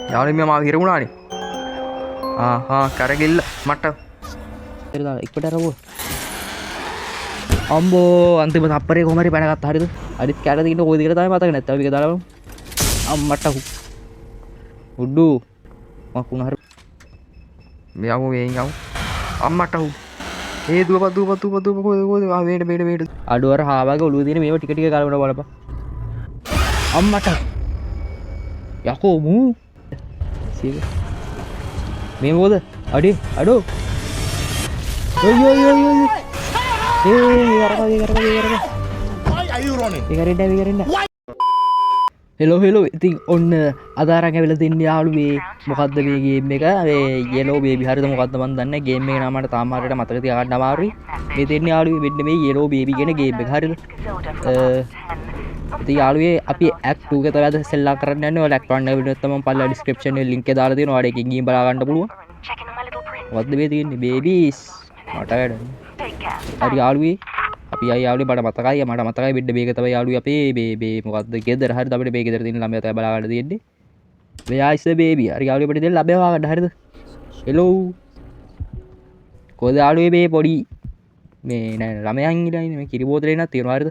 යාළුවෝ මේ මාව හිර වුණානේ. ආ හා කරගිල්ල මට දාලා ඉක්මනට අරවුව. අම්බෝ, අන්තිම තප්පරේ කොහොම හරි පැනගත්තා, හරිද? අනිත් කැට තියෙන කොයිද කියලා තමයි මතක නැත්තම්. අපි ඒක දාලා බලමු. අම්මට උඩු මක් වුණා හරි. මේ යමු, මේ යමු. අම්මට who. ඒ දුවපන් දුවපන් දුවපන් දුවපන්. කොහෙද කොහෙද? ආ, මේට මේට මේට. අඩු අර හාවාගේ ඔළුවේ තියෙන මේව ටික ටික ගලවන බලපන්. අම්මට යකෝ මූ සීක මේ මොකද? අඩේ අඩෝ, ඔය ඔය ඔය ඔය, ඒ අරපන්, ඒ අරපන්, ඒ අරපන්. Why are you running? ඒ කරෙන්න, ඒ කරෙන්න. හෙලෝ හෙලෝ, ඉතින් ඔන්න අද අරන් ඇවිල්ලා තින්නේ යාළුවේ, මොකද්ද මේ ගේම් එක? මේ යෙලෝ බේබි හරිද මොකද්ද මන් දන්නේ නැහැ. ගේම් එක නම මට තාම හරියට මතක තියාගන්න අමාරුයි. මේ තියන්නේ යාළුවේ මෙන්න මේ යෙලෝ බේබි කියන ගේම් එක, හරිද? ඉතින් යාළුවේ අපි ඇක්ට් 2 එක තමයි අද සෙල්ලම් කරන්න යන්නේ. ඔයාලා ඇක්ට් 1 එක වීඩියෝ තමයි මම පල්ලා ඩිස්ක්‍රිප්ෂන් එකේ ලින්ක් එක දාලා තියෙනවා. ඔයාලා එකකින් ගිහින් බලා ගන්න පුළුවන්. මොකද්ද මේ තියෙන්නේ? බේබීස් මට වැඩ. හරි යාළුවේ, අපි අය යාළුවේ මට මතකයි, මට මතකයි මෙන්න මේක තමයි යාළුවේ අපේ මේ මේ මොකද්ද ගෙදර, හරිද? අපිට මේ ගෙදර තියෙන ළමයා තමයි බලා ගන්න තියෙන්නේ. Where is the baby? හරි යාළුවේ, අපිට දෙන්න ළමයා හොයාගන්න, හරිද? හෙලෝ, කොහෙද යාළුවේ මේ පොඩි මේ නෑ ළමයා ඉන්නේ මේ කිරි බෝතලේ නක් තියෙනවා, හරිද?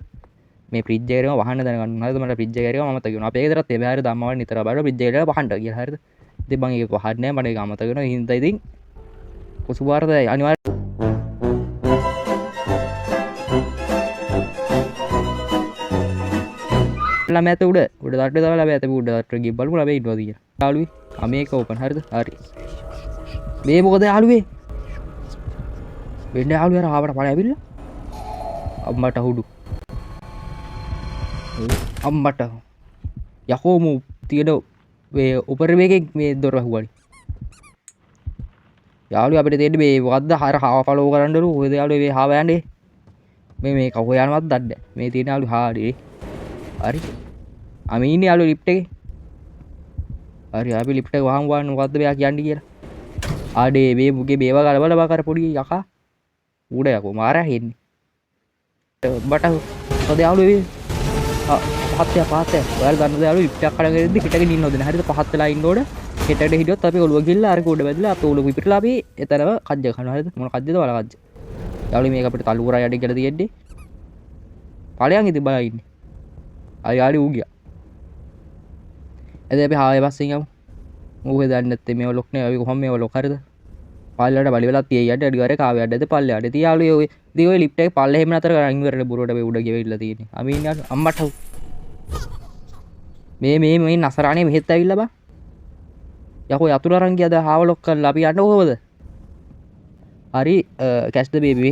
මේ ෆ්‍රිජ් එකේම වහන්න දැනගන්න, හරිද? මට ෆ්‍රිජ් එක ඇරියම මතක වුණා. අපේ ගෙදරත් එහෙම, හරිද? අම්මා නිතර බලනවා ෆ්‍රිජ් එකට වහන්න කියලා, හරිද? ඉතින් මං ඒක වහන්නේ නෑ, මට ඒක අමතක වෙනවා. ඒ හින්දා ඉතින් කොසුපාරද අනිවාර්ය ළමයා ඇත උඩ උඩ තට්ටුවේ තමයි ළමයා ඇත. උඩ තට්ටුවේ ගිහින් බලමු ළමයා ඉන්නවද කියලා. යාළුවේ ආ මේක ඕපන්, හරිද? හරි. මේ මොකද යාළුවේ? වෙන්න යාළුවේ අර ආවට පළ ඇවිල්ලා අම්මට හුඩු අම්මට යකෝ මු තියෙන මේ උපරිමයෙන් මේ දොර වැහුවානේ. යාළුවේ අපිට තියෙන්නේ මේ මොකද්ද අර හාව ෆලෝ කරන්නලු. කොහෙද යාළුවේ මේ හාව යන්නේ? මේ මේ කවුව යනවද දන්නේ නැහැ. මේ තියෙන යාළුවේ හාඩේ. හරි. අපි ඉන්නේ යාළුවේ ලිෆ්ට් එකේ. හරි, අපි ලිෆ්ට් එක වහමු, බලන්න මොකද්ද මෙයා කියන්නේ කියලා. ආඩේ මේ මුගේ මේවා ගලවලා බා කර පොඩි යකා. ඌඩ යකෝ මාරයා හෙන්නේ. බට මොකද යාළුවේ මේ? ආ පහත් යා පහත් යා. ඔයාලා දන්නද යාළුවෝ ලිෆ්ට් එකක් අරගෙන ඉද්දි හිටගෙන ඉන්න ඕනේ. හරිද? පහත් වෙලා ඉන්න ඕන. හිටගෙන හිටියොත් අපි ඔළුව ගිහිල්ලා අර උඩ වැදිලා අපේ ඔළුව පිපිරලා අපි එතනම කජ්ජ කනවා. හරිද? මොන කජ්ජද වල කජ්ජ. යාළුවෝ මේක අපිට තල්ලු කරා යටින් කියලා තියෙන්නේ. ඵලයන් ඉතින් බලා ඉන්නේ. ආ යාළුවෝ ඌ ගියා. එතන අපි හාවේ පස්සෙන් යමු. ඌ දන්නේ නැත්තේ මේව ලොක් නේ. අපි කොහොම මේව ලොක්, හරිද? පල්ලයට බලි වෙලා තියෙයි යට අඩි වරේ කාවේ යඩ ඇද පල්ලයට. ඉතින් යාළුවෝ ඔය ඉතින් ඔය ලිෆ්ට් එකේ පල්ල එහෙම නතර කරන් ඉවරනේ බුරුවට මේ උඩ ගෙවිලා තියෙන්නේ. අපි ඉන්නේ අම්මට මේ මේ මේ නසරානේ මෙහෙත් ඇවිල්ලා බා. යකෝ යතුරු අරන් ගියාද හාව ලොක් කරලා අපි යන්න කොහොමද? හරි, කැෂ් ද බේබි.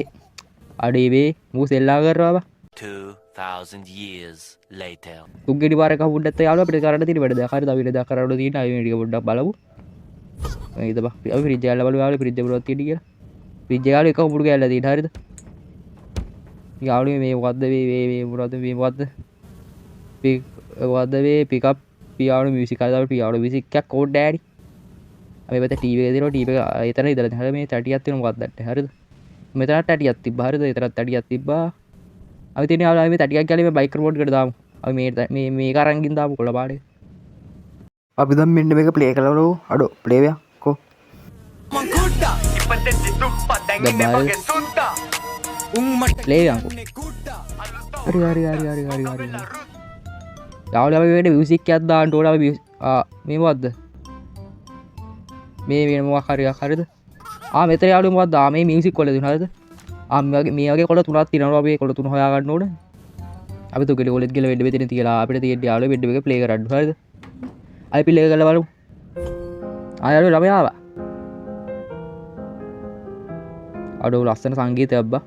අඩේ මේ මූ සෙල්ලම් කරනවා බා. 2,000 years later. තුන්වෙනි පාර එක හම්බුනේ නැත්නම් යාළුවා අපිට කරන්න තියෙන වැඩ දෙයක්. හරි, තව වෙන දෙයක් කරන්න තියෙන. අපි මේ ටික පොඩ්ඩක් බලමු. මේ ඉතින් බා අපි ෆ්‍රිජ් එක බලමු යාළුවා, ෆ්‍රිජ් එක බලවත් තියෙන කියලා. ෆ්‍රිජ් එක යාළුවා එක කුඹුරු කෑල්ල තියෙන, හරිද? යාළුවේ මේ මොකද්ද මේ මේ මේ මොකද්ද මේ මොකද්ද පික් මොකද්ද මේ පිකප් පියානෝ මියුසික්. හරි, අපි පියානෝ මියුසික් එකක් ඕන් ඩෑඩි. අපි පැත්තේ ටීවී එක තියෙනවා. ටීවී එක එතන ඉඳලා තියෙනවා. හරි, මේ තැටියක් තියෙනවා මොකක්ද දැක්කේ, හරිද? මෙතනත් තැටියක් තිබ්බා, හරිද? එතනත් තැටියක් තිබ්බා. අපි තියෙන යාළුවා මේ තැටියක් ගාලා මේ බයික් රිමෝට් එකට දාමු. අපි මේ මේ මේක අරන් ගින් දාමු කොළ පාටේ. අපි දැන් මෙන්න මේක ප්ලේ කරලා බලමු. අඩෝ ප්ලේ වෙයා කො. දැන් ප්ලේ යන්කෝ. හරි හරි හරි හරි හරි හරි. යාළුවා අපි මේකට මියුසික් එකක් දාන්න ඕන. අපි ආ මේ මොකද්ද? මේ වෙන මොකක් හරි එකක්, හරිද? ආ මෙතන යාළුවා මොකද්ද? ආ මේ මියුසික් කොළ දෙනවා, හරිද? ආ මේ වගේ කොළ තුනක් තියෙනවා. අපි මේ කොළ තුන හොයා ගන්න ඕන. අපි තුගෙලි කොළෙත් ගිහලා වෙඩ මෙතන තියලා අපිට තියෙන්නේ යාළුවා වෙඩ මේක ප්ලේ කරන්න, හරිද? අපි ප්ලේ කරලා බලමු. ආ යාළුවා ළමයා ආවා. අඩෝ ලස්සන සංගීතයක් බා.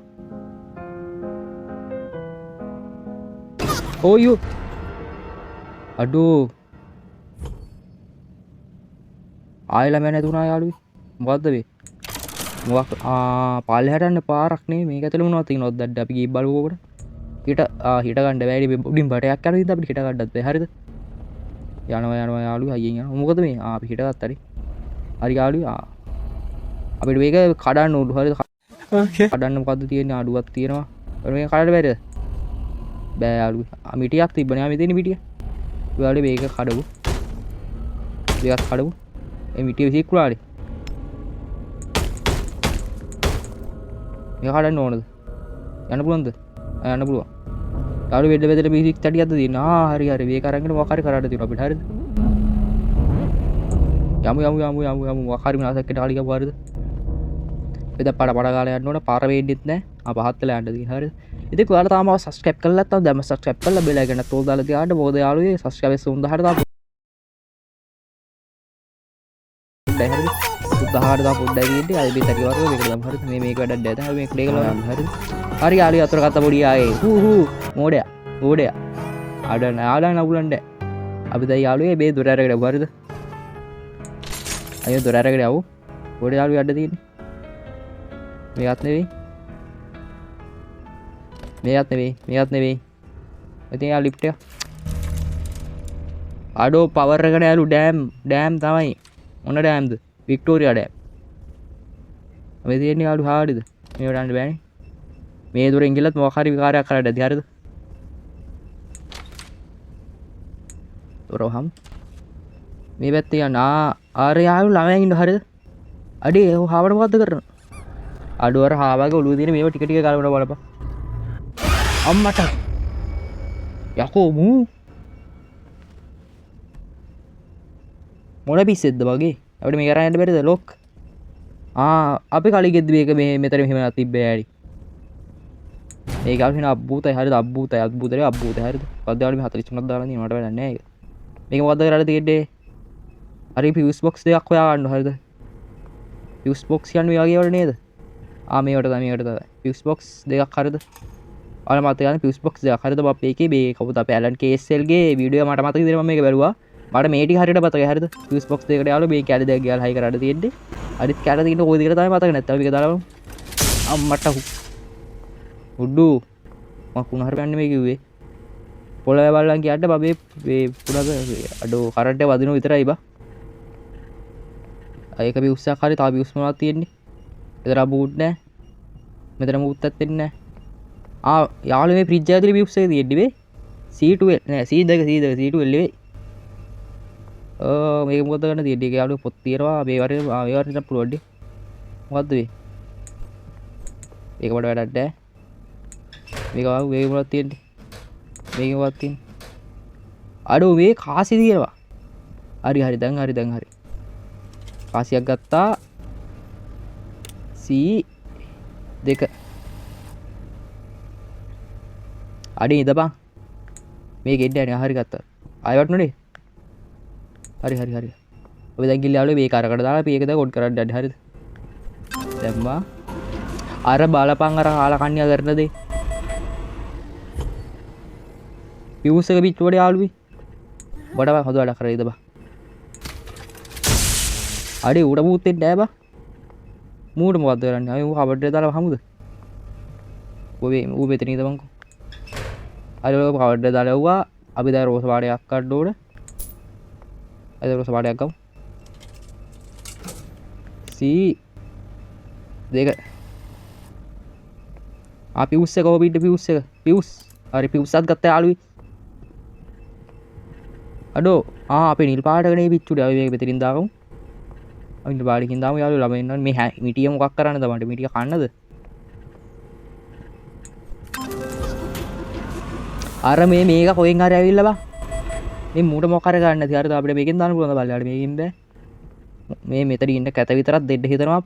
ඕයෝ අඩෝ ආයෙ ළමයා නැතුණා යාළුවේ. මොකද්ද මේ? මොකක් ආ පල්ලෙහාට යන්න පාරක් නේ මේක ඇතුලේ මොනවද තියෙනවද දන්නේ අපි ගිහින් බලමු ඔකට. හිට ආ හිට ගන්න බෑනේ මේ උඩින් බටයක් යන හින්දා අපිට හිට ගන්නත් බෑ, හරිද? යනවා යනවා යාළුවේ හයියෙන් යනවා. මොකද මේ? ආ අපි හිට ගත්තා නේ. හරි යාළුවේ, ආ අපිට මේක කඩන්න ඕන, හරිද? කඩන්න මොකද්ද තියෙන්නේ? අඩුවක් තියෙනවා. මේක කඩන්න බැරිද? බෑ යාළුවේ. ආ මිටියක් තිබ්බනේ. ආ මෙතන මිටිය. යාළුවේ මේක කඩමු. දෙකක් කඩමු. මේ මිටිය විසික් වුණානේ. මේක කඩන්න ඕනද? යන්න පුළුවන්ද? ආ, යන්න පුළුවන්. යාළුවෝ වෙඩ වෙදට මියුසික් තඩියක්ද තියෙන්නේ? ආ හරි හරි. මේක අරන් මොකක් හරි කරන්න තියෙනවා අපිට. හරිද? යමු යමු යමු යමු යමු. මොකක් හරි විනාශයක් එකට හරි ගමු. හරිද? අපි දැන් පඩ පඩ ගාලා යන්න ඕන. පාර වෙන්නෙත් නෑ. ආ පහත් වෙලා යන්න තියෙන. හරිද? ඉතින් ඔයාලා තාම සබ්ස්ක්‍රයිබ් කරලා නැත්නම් දැන්ම සබ්ස්ක්‍රයිබ් කරලා බෙල් අයිකන් එකත් ඕල් දාලා තියාගන්න. මොකද යාළුවෝ සබ්ස්ක්‍රයිබ් 3000ට තාම පොඩ්ඩයි. හරිද? 3000ට තාම පොඩ්ඩයි තියෙන්නේ. අද මේ තඩිය වරද මේකට දාමු. හරිද? මේ මේක වැඩක් නෑ. දැන් අපි මේක ප්ලේ කරලා බලමු. හරිද? හරි යාළුවෝ අතර ගත්ත පොඩි ආයේ. හූ හූ මෝඩයා මෝඩයා. ආඩ ආඩ නවුලන්නේ නෑ. අපි දැන් යාළුවෝ මේ දොර අරගෙන ආවු. හරිද? අයියෝ දොර අරගෙන ආවු. පොඩි යාළුවෝ යන්න තියෙන්නේ. මේකත් නෙවෙයි. මේකත් නෙවෙයි. මේකත් නෙවෙයි. ඉතින් යා ලිෆ්ට් එක. අඩෝ පවර් එක නෑලු. ඩෑම් ඩෑම් තමයි. මොන ඩෑම්ද? Victoria dam. මේ තියෙන්නේ යාළු හාඩිද? මේවට යන්න බෑනේ. මේ දොරෙන් ගිහලත් මොකක් හරි විකාරයක් කරන්න ඇති. හරිද? දොර වහමු. මේ පැත්තේ යන්න. ආ අර යාළු ළමයන් ඉන්න. හරිද? අඩේ ඔව් හාවට මොකද්ද කරන්නේ? අඩෝ අර හාවගේ ඔළුවේ තියෙන මේව ටික ටික ගලවන බලපන්. අම්මට යකෝ මූ මොන පිස්සෙද්ද වගේ අපිට මේක අරන් යන්න බැරිද ලොක්? ආ අපි කලින් ගෙද්දි මේක මේ මෙතන මෙහෙම තිබ්බේ ඈරි. මේක ආවෙ නා අබ්බූතයි. හරිද? අබ්බූතයි අබ්බූතයි අබ්බූතයි. හරිද? මොකද්ද යාළුවා මේ 43ක් දාලා තියෙන්නේ මට වැඩක් නෑ ඒක. මේක මොකද්ද කරලා තියෙන්නේ? හරි ෆියුස් බොක්ස් දෙකක් හොයා ගන්න. හරිද? ෆියුස් බොක්ස් කියන්නේ මේ වගේ වල නේද? ආ මේවට තමයි මේවට තමයි. ෆියුස් බොක්ස් දෙකක්. හරිද? ඔයාලා මතක ගන්න ෆියුස් බොක්ස් දෙකක්. හරිද? බප් ඒකේ මේ කවුද අපේ ඇලන් කේඑස්එල් ගේ වීඩියෝ මට මතක විදිහට මම මේක බැලුවා. මට මේ ටික හරියට මතකයි. හරිද? ෆියුස් බොක්ස් දෙකට යාළුවෝ මේ කැලේ දෙකක් ගියාලා හයි කරන්න තියෙන්නේ. අනිත් කැලේ තියෙන කොයි දෙයකට තමයි මතක නැත්තම් අපි මේක දාලා බලමු. අම්මට උඩු මං කුණ හරපන්නේ මේ කිව්වේ. පොළවේ බලන් කියන්න බබේ මේ පුළක අඩෝ කරන්ට් එක වදිනවා විතරයි බා. ඒක පියුස් එකක් හරි තව පියුස් මොනවද තියෙන්නේ? එතන බූට් නෑ. මෙතන බූට් එකක් දෙන්නේ නෑ. ආ යාළුවෝ මේ ෆ්‍රිජ් එක ඇතුලේ පියුස් එක තියෙන්නේ බේ. C12 නෑ C2 C2 C12 නෙවෙයි. මේක මොකද්ද ගන්න තියෙන්නේ? ඒක යාළුවෝ පොත් තියෙනවා. මේ වරේ ආ මේ වරේ නම් පුළුවන් නේ. මොකද්ද මේ? මේක මට වැඩක් නෑ. මේක ආව මේක මොකක්ද තියෙන්නේ? මේක මොකක්ද තියෙන්නේ? අඩෝ මේ කාසි තියෙනවා. හරි හරි දැන් හරි දැන් හරි. කාසියක් ගත්තා. C2. අඩේ ඉඳපන්. මේක එන්න යන්නේ. හරි ගත්තා. ආයෙ වටුණේ. හරි හරි හරි. අපි දැන් ගිහලා යාළුවෝ මේක අරකට දාලා අපි ඒක දැන් ඔන් කරන්න යන්නේ. හරිද? දැම්මා. අර බලපන් අර කාලා කන්‍යා කරන දේ. ෆියුස් එක පිච්චුවට යාළුවේ. උඹට බං හොඳ වැඩක් කරලා ඉඳපන්. අඩේ ඌට මූත් දෙන්න නෑ බං. මූට මොකද්ද කරන්නේ? අපි ඌ කබඩ් එක දාලා වහමුද? ඌ මේ ඌ මෙතන ඉඳපන්කෝ. හරි ඔය කබඩ් එක දාලා යවුවා. අපි දැන් රෝස පාටයක් ගන්න ඕන. අද රෝස පාටයක් ගමු. C2. ආ ෆියුස් එක කොහොම ඉන්නේ ෆියුස් එක? ෆියුස්. හරි ෆියුස් එකත් ගත්තා යාළුවේ. අඩෝ ආ අපේ නිල් පාටකනේ පිච්චුනේ. අපි මේක මෙතනින් දාගමු. අපි නිල් පාටකින් දාමු යාළුවෝ. ළමයි ඉන්නවනේ. මේ මිටිය මොකක් කරන්නද මන්ට? මිටිය කන්නද? අර මේ මේක කොහෙන් හරි ඇවිල්ලා බං. මේ මූට මොකක් හරි ගන්න නැති. හරිද? අපිට මේකෙන් දාන්න පුළුවන් ද බලන්න. මේකෙන් බෑ. මේ මෙතන ඉන්න කැත විතරක් දෙන්න හිතනවා.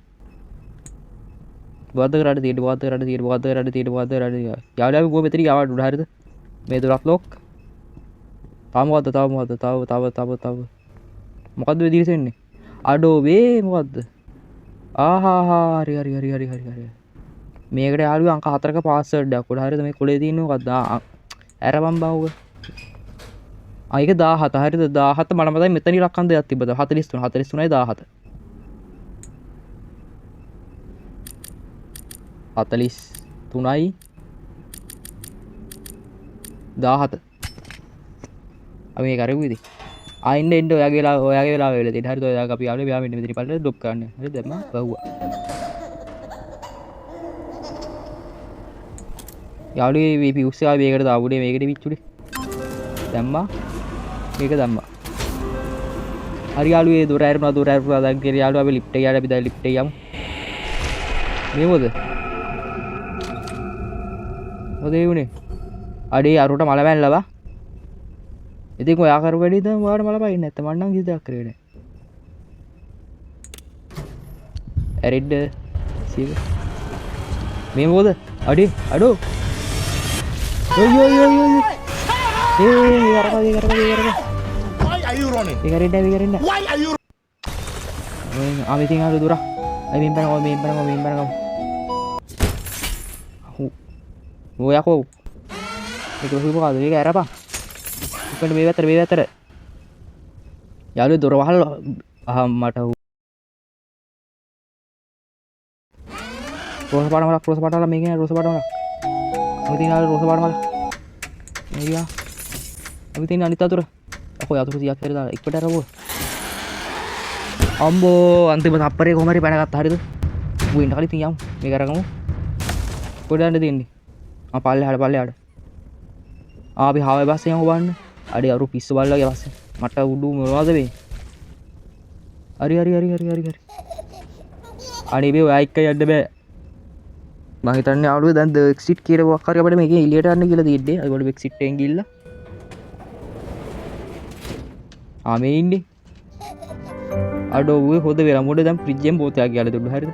මොකද්ද කරන්න තියෙන්නේ? මොකද්ද කරන්න තියෙන්නේ? මොකද්ද කරන්න තියෙන්නේ? මොකද්ද කරන්න තියෙන්නේ? යාළුවා අපි ගිහුව මෙතන යවන්න උඩ. හරිද? මේ දොරක් ලොක්. තව මොකද්ද? තව මොකද්ද? තව තව තව තව මොකද්ද ඔය දිරිස වෙන්නේ? අඩෝ මේ මොකද්ද? ආහාහා හරි හරි හරි හරි හරි හරි. මේකට යාළුවා අංක 4ක පාස්වර්ඩ් එකක් උඩ. හරිද? මේ කොලේ තියෙන්නේ මොකද්ද? ආ ඇරපන් බං ඔක. ආ ඒක 17. හරිද? 17 මට මතකයි මෙතන ඉලක්කම් දෙකක් තිබ්බද? 43 43යි 17. 43යි 17. අපි මේක අරගමු ඉතින්. ආ එන්න එන්න ඔයාගේ වෙලාව ඔයාගේ වෙලාව වෙලා තියෙනවා. හරිද? ඔයාගේ අපි ආවේ මෙයා මෙන්න මෙතන පල්ලෙට ඩ්‍රොප් කරන්න. හරි දැම්මා වැහුවා. යාළුවේ මේ පියුස් එක මේකට දාපුනේ මේකට පිච්චුනේ. දැම්මා. මේක දැම්මා. හරි යාළුවේ දොර ඇරුණා දොර ඇරුණා. දැන් කියලා යාළුවා අපි ලිෆ්ට් එක යාළුවා අපි දැන් ලිෆ්ට් එක යමු. මේ මොකද? මොකද ඒ වුනේ? අඩේ අරුට මල වැල්ලා බා. ඉතින් ඔයා කරපු වැඩේ තමයි ඔයාට මල පයින්නේ නැත්තම් මං නම් කිසි දෙයක් කරේ නෑ. ඇරෙන්න සීව. මේ මොකද? අඩේ අඩෝ. ඔය ඔය ඔය ඔය. ඒ අරපා ඒ අරපා ඒ අරපා. Why are you running? ඒ කරෙන්න ඒ කරෙන්න. Why are you ආ මේ තියෙන ආලු දුර. අය මෙන් බැනගමු මෙන් බැනගමු මෙන් බැනගමු. අහු. ඔය යකෝ. මේක මොකද? මේක ඇරපන්. ඉක්මනට මේ පැත්තට මේ පැත්තට. යාළුවෝ දොර වහලා අහම් මට රෝස පාට මලක් රෝස පාට මලක් මේකේ නෑ රෝස පාට මලක්. අපි තියෙන ආලු රෝස පාට මලක්. මේ ගියා. අපි තියෙන අනිත් අතුර. අකෝ යතුරු 100ක් විතර දාලා ඉක්මනට අරපුවා. අම්බෝ අන්තිම තප්පරේ කොහොම හරි පැනගත්තා හරිද? ඌ එන්න කලින් ඉතින් යමු. මේක අරගමු. කොහෙද යන්න තියෙන්නේ? ආ පල්ලෙහාට පල්ලෙහාට. ආ අපි හාවේ බස් එකෙන් යමු බලන්න. අඩේ අරු පිස්සු බල්ලා වගේ බස් එක. මට උඩු මොනවද මේ? හරි හරි හරි හරි හරි හරි. අනේ මේ ඔයා එක්ක යන්න බෑ. මං හිතන්නේ යාළුවෝ දැන් ද එක්සිට් කියලා මොකක් හරි අපිට මේකෙන් එළියට යන්න කියලා තියෙන්නේ. අපි බලමු එක්සිට් එකෙන් ගිහිල්ලා. ආ මේ ඉන්නේ. අඩෝ ඌ හොද වෙලා මොඩ දැන් ෆ්‍රිජ් එකෙන් බෝතයක් ගියාලා දුන්නු හරිද?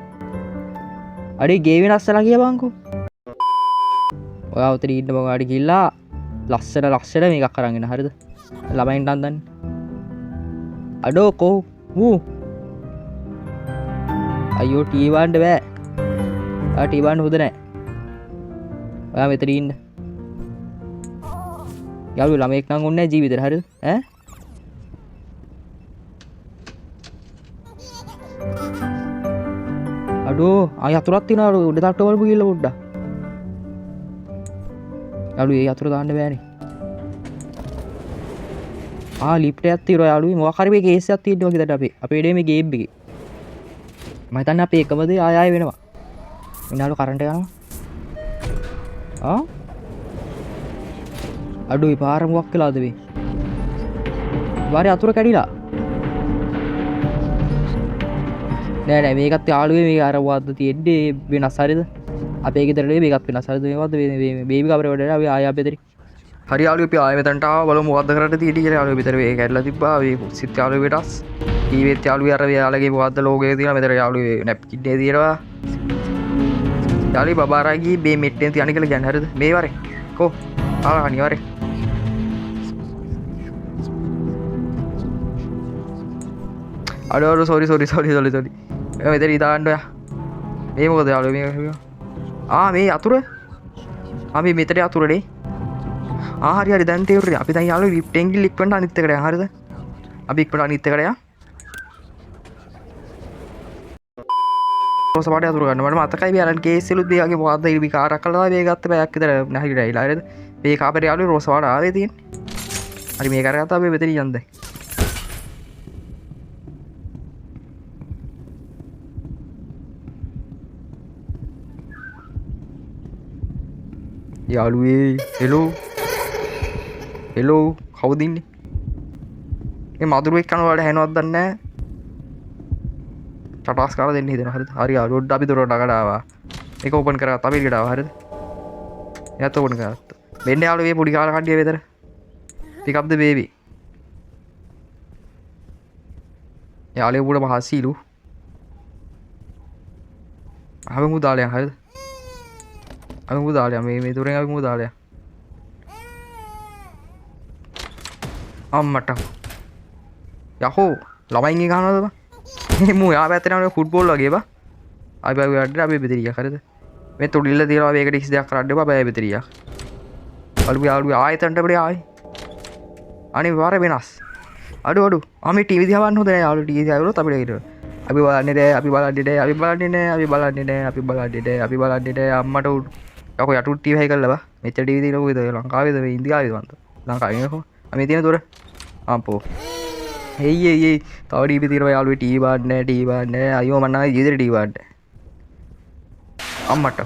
අඩේ ගේ වෙනස් වෙලා කියපන්කෝ. ඔයා උතන ඉන්න මං ඔයාට ගිහිල්ලා ලස්සන ලස්සන මේකක් අරන් එන්න හරිද? ළමයින්ට අන්දන්න. අඩෝ කෝ ඌ. අයියෝ ටී බාන්න බෑ. ඔයා ටී බාන්න හොඳ නෑ. ඔයා මෙතන ඉන්න. යාළුවෝ ළමයෙක් නම් ඕනේ නෑ ජීවිතේට හරිද? ඈ? අඩෝ ආයි යතුරක් තියෙනවා අර උඩ තට්ටුව බලපු ගිහලා පොඩ්ඩක්. යාළුවෝ ඒ යතුර දාන්න බෑනේ. ආ ලිෆ්ට් එකක් තියෙනවා යාළුවෝ. මොකක් හරි මේ කේස් එකක් තියෙනවා වගේ දැන් අපේ ඉඩේ මේ ගේම් එකේ. මම හිතන්නේ අපේ එකම දේ ආය ආය වෙනවා. මෙන්න යාළුවෝ කරන්ට් එක යනවා. ආ අඩෝ මේ පාර මොකක් වෙලාද මේ? වාරේ අතුර කැඩිලා. නෑ නෑ මේකත් යාළුවේ මේ අර වද්ද තියෙන්නේ වෙනස් හරිද? අපේ ගෙදර නෙවෙයි මේකත් වෙනස් හරිද? මේ වද්ද මේ බේබි කවරේ වැඩ අපි ආයෙ අපේ ගෙදර. හරි යාළුවෝ අපි ආයෙ මෙතනට ආවා බලමු මොකද්ද කරන්න තියෙන්නේ කියලා. යාළුවෝ මෙතන මේ කැඩලා තිබ්බා මේ සිත් යාළුවෝ වෙනස්. ටීවීත් යාළුවෝ අර යාළුවගේ මොකද්ද ලෝගෝ එක තියෙනවා මෙතන යාළුවෝ නැප්කින් එක තියෙනවා. යාළුවෝ බබා අරන් ගිහින් මේ මෙට්ටෙන් තියන්න කියලා කියන්නේ හරිද? මේ වරේ කෝ ආලා අනිවාර්යෙන්. අඩෝ අඩෝ sorry sorry sorry sorry sorry. මේ මෙතන ඉදාන්න ඔයා. මේ මොකද යාළුවෝ මේ කිව්වා? ආ මේ යතුරු. ආ මේ මෙතන යතුරුනේ. ආ හරි හරි දැන් තේරුණා. අපි දැන් යාළුවෝ ලිෆ්ට් එකෙන් ගිහින් ඉක්මනට අනිත් එකට යන් හරිද? අපි ඉක්මනට අනිත් එකට යන්. රෝස පාට යතුරු ගන්න. මට මතකයි මේ අරන් කේස් එකලුත් මේ වගේ මොකද්ද ඉරි විකාරයක් කළා මේ ගත්ත පැයක් විතර නැහිලා ඇවිල්ලා හරිද? මේ කාපරේ යාළුවෝ රෝස පාට ආවේ තියෙන්නේ. හරි මේක අරගත්තා අපි මෙතන යන් දැන්. යාළුවේ හෙලෝ හෙලෝ කවුද ඉන්නේ? මේ මදුරුවෙක් කන ඔයාලට ඇහෙනවද දන්නේ නැහැ. චටාස් කාලා දෙන්න හිතෙනවා හරිද? හරි යාළුවෝ පොඩ්ඩක් අපි දොර ළඟට ආවා. මේක ඕපන් කරගත්තා අපි එළියට ආවා හරිද? එයාත් ඕපන් කරගත්තා. මෙන්න යාළුවෝ මේ පොඩි කාලා කණ්ඩිය විතර. Pick up the baby. යාළුවෝ පොඩ මහසීලු. අපි මු දාලා යන් හරිද? අපි මු දාලා යන් මේ දොරෙන් අපි මු දාලා යන්. අම්මට යකෝ ළමයින් එක ගහනවද බං? මේ මූ යා පැත්තට යනවා ෆුට්බෝල් වගේ බං. අපි අපි වැඩට අපි බෙදරියක් ගියා හරිද? මේ තොඩිල්ල තියලා මේකට කිසි දෙයක් කරන්න එපා අපි බෙදරියක් ගියා. අලු යාළුවා ආයෙත් අඬ අපිට ආයෙ. අනේ වාර වෙනස්. අඩු අඩු. ආ මේ ටීවී දිහා බලන්න හොඳ නෑ යාළුවා ටීවී දිහා බැලුවොත් අපිට හිතෙනවා. අපි බලන්නේ නෑ අපි බලන්නේ නෑ අපි බලන්නේ නෑ අපි බලන්නේ නෑ අපි බලන්නේ නෑ අපි බලන්නේ නෑ අම්මට උඩු. යකෝ යටු ටීවී හයි කරලා බා. මෙච්චර ටීවී තියෙන කොහෙද? ලංකාවේද මේ ඉන්දියාවේද මන්ද? ලංකාවේ නේ කොහොම? ආ මේ තියෙන දොර. ආම්පෝ. හෙයි හෙයි හෙයි තව ටීවී තියෙනවා යාළුවේ ටීවී බලන්නේ නෑ ටීවී බලන්නේ නෑ අයියෝ මං නම් ජීවිතේ ටීවී බලන්නේ නෑ. අම්මට.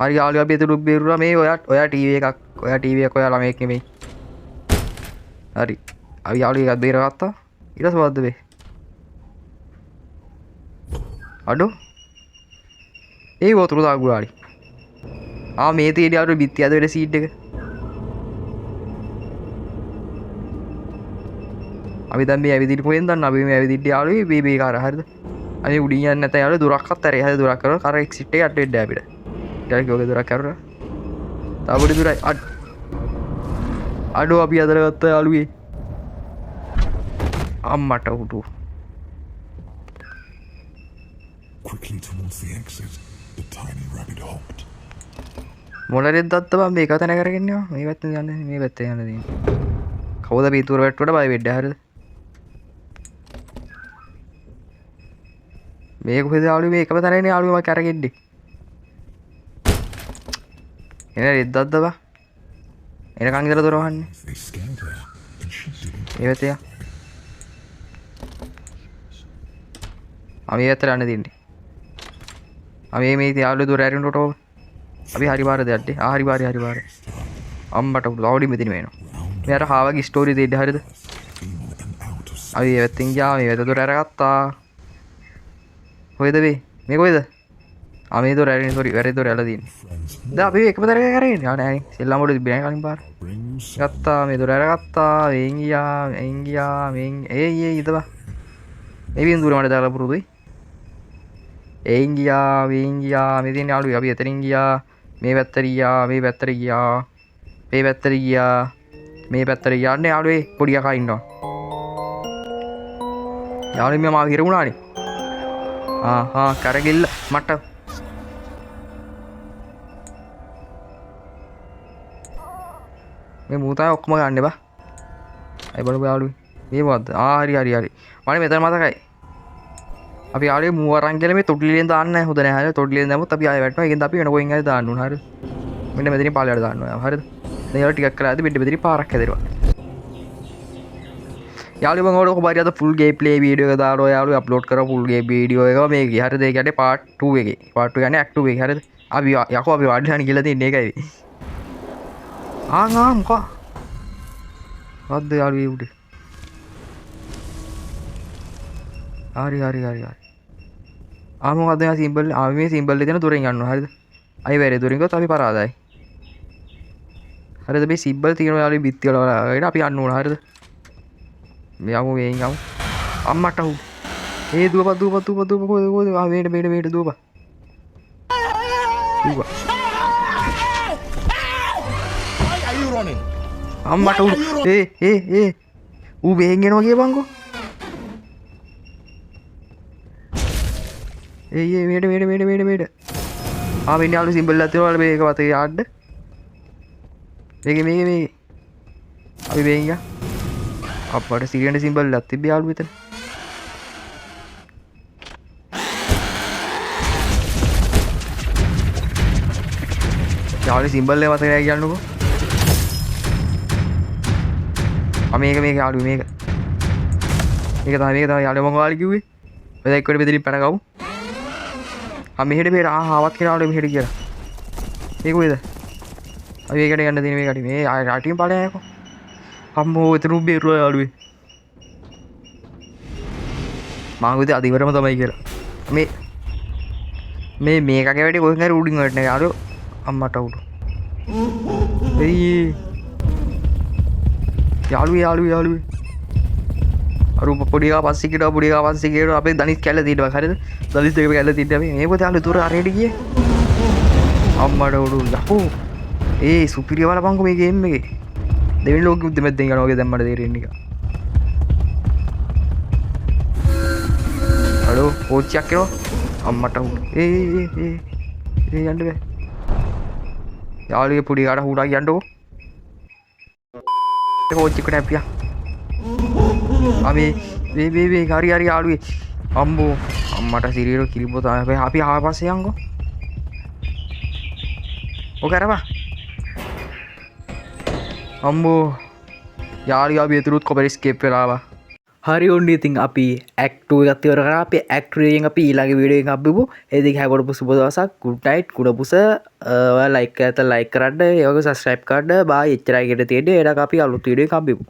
හරි යාළුවා අපි එතන බේරුණා මේ ඔයා ඔයා ටීවී එකක් ඔයා ටීවී එකක් ඔයා ළමයෙක් නෙමෙයි. හරි. අපි යාළුවෝ එකක් බේරගත්තා. ඊට පස්සේ මොකද්ද මේ? අඩෝ. ඒ වතුර දාගුලාලි. ආ මේ තියෙන යාළුවෝ බිත්ති අද වෙන සීඩ් එක. අපි දැන් මේ ඇවිදින්න කොහෙන්ද දන්නේ? අපි මේ ඇවිදින්න යාළුවෝ මේ මේ කාර හරිද? අපි උඩින් යන්නේ නැත්නම් යාළුවෝ දොරක්වත් ඇරේ. හරි දොරක් කරලා කර එක්සිට් එක යට වෙන්න අපිට. ඊට පස්සේ ඔගේ දොරක් කරලා. තව පොඩි දුරයි. අඩෝ අපි අදලා ගත්තා යාළුවේ. අම්මට උඩු. Quickly towards the exit, the tiny rabbit hopped. මොනරෙක් දත්ත බං මේක තැන කරගෙන යනවා. මේ පැත්තෙන් යන්නේ මේ පැත්තෙන් යන්න තියෙන්නේ. කවුද අපි ඊතුර වැට්ටුවට බය වෙන්නේ හරිද? මේ කොහෙද යාළුවේ මේ එකම තැනනේ යාළුවේ මම කරගෙන්නේ. එන රෙද්දක්ද බං? එනකන් ඉඳලා දොර වහන්නේ. They scared her, and she didn't. මේ පැත්තේ යා. ආ මේ පැත්තට යන්න තියෙන්නේ. ආ මේ මේ යාළුවෝ දොර ඇරිනකොට ඔව්. අපි හරි පාර දෙයක්ද? ආ හරි පාරේ හරි පාරේ. අම්මට ලවුඩි මෙතන වෙනවා. මේ අර හාවගේ ස්ටෝරි දෙන්න හරිද? In and out of අපි මේ පැත්තෙන් ගියා මේ පැත්ත දොර අරගත්තා. කොහෙද මේ? මේ කොහෙද? ආ මේ දොර ඇරෙන්නේ සෝරි වැරදි දොර ඇරලා තියෙන්නේ. friends. දැන් අපි එකම තැනක කරගෙන ඉන්නේ. ආ නෑ නේ. සෙල්ලම් වල තිබ්බේ නෑ කලින් පාර. Bring you some ගත්තා මේ දොර අරගත්තා. මේන් ගියා මේන් ගියා මේන් ඒ ඒ ඉතබා. මේ බින්දුර මට දාලා පුරුදුයි. එයින් ගියා මේන් ගියා මේ තියෙන යාළුවෝ අපි එතනින් ගියා. මේ පැත්තට ගියා මේ පැත්තට ගියා. මේ පැත්තට ගියා. මේ පැත්තට ගියා. අනේ යාළුවේ පොඩි යකා ඉන්නවා. යාළුවේ මම ආව හිර වුණානේ. ආ ආ කරගිල්ල මට මේ මූ තමයි ඔක්කොම ගන්න එපා. අය බලමු යාළුවේ. මේ මොකද්ද? ආ හරි හරි හරි. මට මෙතන මතකයි. අපි යාළුවේ මූ අරන් කියලා මේ තොටුලියෙන් දාන්න නැහැ. හොඳ නෑ. හරි තොටුලියෙන් දැම්මොත් අපි ආයෙ වැටෙනවා. ඒකෙන්ද අපි වෙන කොහෙන් හරි දාන්න ඕන. හරිද? මෙන්න මෙතනින් පල්ලෙහාට දාන්න ඕන. හරිද? දැන් යාළුවා ටිකක් කළා ඇති මෙන්න මෙතනින් පාරක් හැදෙනවා. යාළුවෝ මම ඔයාලට කොහොම හරි අද ෆුල් ගේම් ප්ලේ වීඩියෝ එක දානවා. යාළුවෝ අප්ලෝඩ් කරා ෆුල් ගේම් වීඩියෝ එක මේකේ. හරිද? ඒ කියන්නේ පාර්ට් 2 එකේ. පාර්ට් 2 කියන්නේ ඇක්ට් 2 එකේ. හරිද? අපි යකෝ අපි වාඩිලා ගිහලා තින්නේ ඒකයි. ආ ආ මොකක්? මොකද්ද යාළුවේ උඩ? හරි හරි හරි හරි. ආ මොකද්ද මේ සිම්බල්? ආ මේ සිම්බල් එක තියෙන දොරෙන් යන්න ඕන. හරිද? අය වැරේ දොරෙන් ගියොත් අපි පරාදයි. හරිද? මේ සිම්බල් තියෙන යාළුවේ බිත්ති වල වලාගෙන අපි යන්න ඕන. හරිද? මේ යමු මේන් යමු. අම්මට හු. ඒ දුවපන් දුවපන් දුවපන් දුවපන් කොහෙද කොහෙද? ආ මේට මේට මේට දුවපන්. දුවපන්. Why are you running? අම්මට හු. ඒ ඒ ඒ ඌ මෙහෙන් එනවා කියපන්කෝ. ඒ ඒ මේට මේට මේට මේට මේට. ආ මෙන්න යාළු සිම්බල් එකක් තියෙනවා මේක වතේ ආඩ. මේකේ මේකේ මේකේ. අපි මෙහෙන් ගියා. අප්පට සිරියන සිම්බල් එකක් තිබ්බේ යාළු මෙතන. යාළු සිම්බල් එක මතක නෑ කියන්නකෝ. ආ මේක මේක යාළු මේක. මේක තමයි මේක තමයි යාළු මං ඔයාලා කිව්වේ. ඔය දැන් එක්කෙනෙක් මෙතනින් පැන ගමු. ආ මෙහෙට මෙහෙට ආ ආවත් කියලා යාළු මෙහෙට කියලා. මේක කොහෙද? අපි ඒකට යන්න තියෙන මේකට මේ ආ රටින් ඵලයන් යකෝ. අම්මෝ එතන උඹ බේරුවා යාළුවේ. මං හිතුවේ අද ඉවරම තමයි කියලා. මේ මේ මේකගේ වැඩේ කොහෙන් හරි උඩින් වැටෙන යාළුවෝ. අම්මට උඩ. එයි යාළුවේ යාළුවේ යාළුවේ. අර උඹ පොඩි එකා පස්සේ කියනවා පොඩි එකා පස්සේ කියනවා අපේ දනිස් කැල්ල තියෙනවා හරිද? දනිස් දෙකම කැල්ල තියෙනවා අපි. මේ පොතේ යාළුවෝ තුර අරේට ගියේ. අම්මට උඩ යකෝ. ඒ සුපිරිය බලපන්කෝ මේ ගේම් එකේ. දෙවෙනි ලෝකෙ යුද්ධෙ මැද්දෙන් යනවා වගේ දැන් මට තේරෙන්නේ නිකන්. අඩෝ කෝච්චියක් එනවා. අම්මට උඩ. ඒ ඒ ඒ ඒ ඒ යන්න බෑ. යාළුවේ පොඩි කාට හුරා කියන්නකෝ. ඒ කෝච්චි එකට හැප්පියා. ආ මේ මේ මේ මේ හරි හරි යාළුවේ. අම්බෝ අම්මට සිරියර කිරිබෝ තමයි. අපි ආව පස්සේ යන්කෝ. ඔක අරපන්. අම්බෝ යාළුවා අපි එතුරුත් කොබරි ස්කේප් වෙලා ආවා. හරි ඔන්න ඉතින් අපි ඇක්ට් 2 එකත් ඉවර කරා. අපි ඇක්ට් 3 එකෙන් අපි ඊළඟ වීඩියෝ එකෙන් හම්බෙමු. ඒ දිග හැමෝටම සුබ දවසක්. Good night. කුඩ පුස. ඔයා ලයික් කරලා ලයික් කරන්න. ඒ වගේම සබ්ස්ක්‍රයිබ් කරන්න. බායි. එච්චරයි කියන්න තියෙන්නේ. එහෙනම් අපි අලුත් වීඩියෝ එකක් හම්බෙමු.